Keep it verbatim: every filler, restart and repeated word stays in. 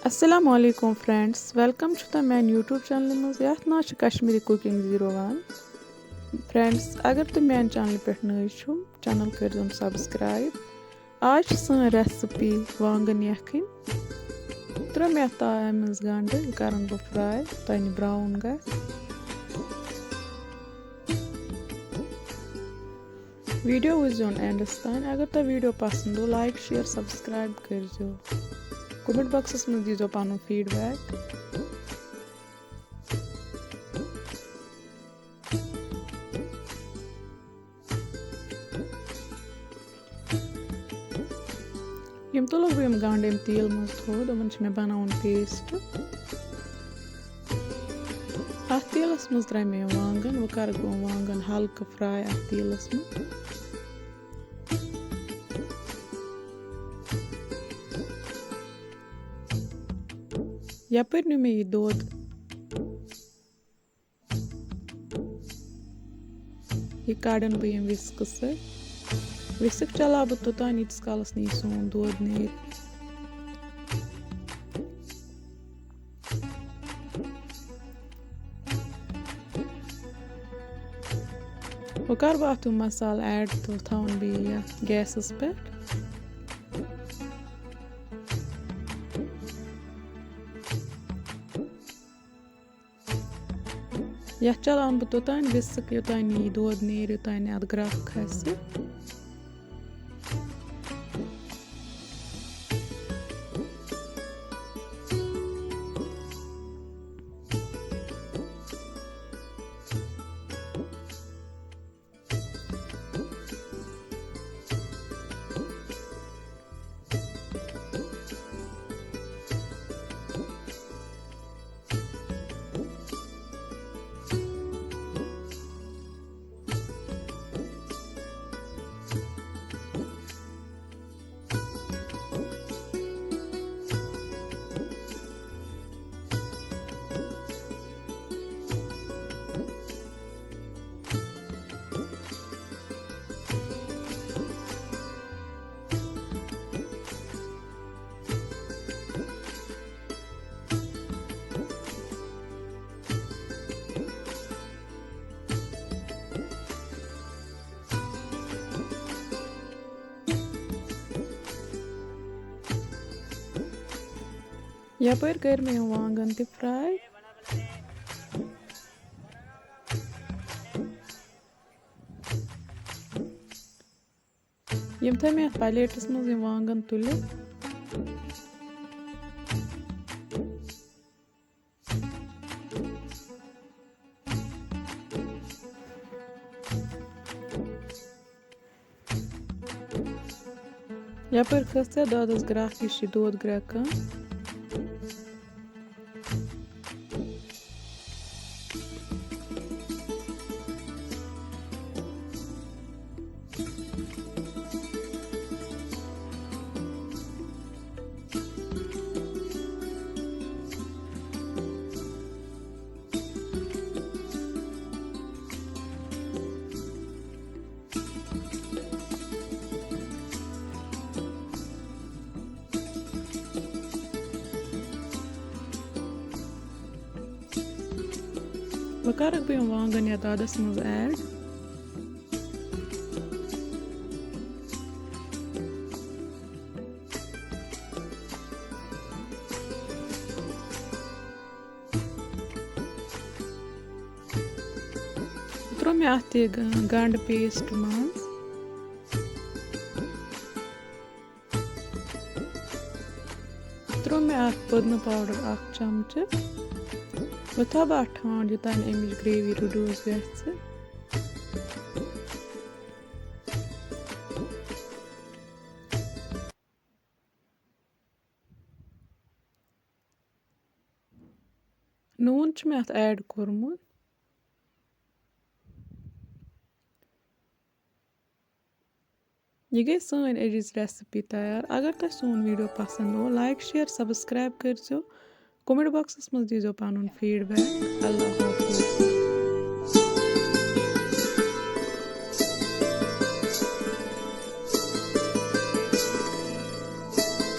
السلام علیکم friends، welcome چھُ تۄہہِ میانہِ YouTube channel منٛز، یَتھ ناو چھُ Kashmiri Cooking zero one. Friends، اگر تُہۍ میانہِ channel پٮ۪ٹھ نٔے چھِو، channel کٔرۍزیون subscribe. آز چھِ سٲنۍ recipe وانٛگن یَکھٕنۍ. ترٛٲو مےٚ اَتھ تایہِ منٛز گنٛڈٕ، یہِ کَرَن بہٕ fry، تانۍ brown گژھِ. Video وٕچھزیون endس تام۔ اگر تۄہہِ video پسند گوٚو، like، share، subscribe کٔرزیو۔ Comment boxس منٛز دیٖزیو پنُن feedback۔ یِم تُلُکھ بہٕ یِم گنٛڈٕ یِم تیٖل منٛز تھوٚد، یِمن چھِ مےٚ بناوُن paste۔ اَتھ تیٖلَس منٛز ترٛاوِ مےٚ یِم وانٛگن۔ وۄنۍ کَرٕ بہٕ یِم وانٛگن ہلکہٕ fry اَتھ تیٖلَس منٛز۔ یَپٲرۍ نیوٗ مےٚ یہِ دۄد۔ یہِ کَڑَن بہٕ ییٚمہِ whiskہٕ سۭتۍ۔ Whisk چلاو بہٕ توٚتام، ییٖتِس کالَس نہٕ یہِ سون دۄد نیرِ۔ وۄنۍ کَرٕ بہٕ اَتھ یِم مصالہٕ add تہٕ تھاوَن بہٕ یہِ یَتھ gasس پٮ۪ٹھ۔ یَتھ چلاوَن بہٕ توٚتام whisk، یوٚتام نہٕ یہِ دۄد نیرِ، یوٚتام نہٕ اَتھ گرٛکھ کھسہِ۔ یَپٲرۍ کٔرۍ مےٚ یِم وانٛگَن تہِ fry۔ یِم تھٲے مےٚ یَتھ plateس منٛز یِم وانٛگَن تُلِتھ۔ یَپٲرۍ کھٔژ ژےٚ دۄدَس گرٛکھ، یہِ چھِ دۄد گرٛٮ۪کان۔ وۄنۍ کَرَکھ بہٕ یِم وانٛگَن یَتھ دۄدَس منٛز add۔ ترٛوو مےٚ اَتھ یہِ گ-، گنٛڈٕ paste منٛز۔ ترٛوو مےٚ اَتھ پٔدنہٕ powder اَکھ چمچہٕ۔ وۄنۍ تھاوٕ بہٕ اَتھ ٹھانٛڈ، یوٚتام اَمِچ gravy reduce گژھِ۔ نوٗن چھُ مےٚ اَتھ add کوٚرمُت۔ یہِ گٔے سٲنۍ أزِچ recipe تیار۔ اگر تۄہہِ سون video پسنٛد آو، like، share، subscribe کٔرۍزیو۔ Comment boxس منٛز دیٖزیو پنُن feedback۔ اللہ حافظ۔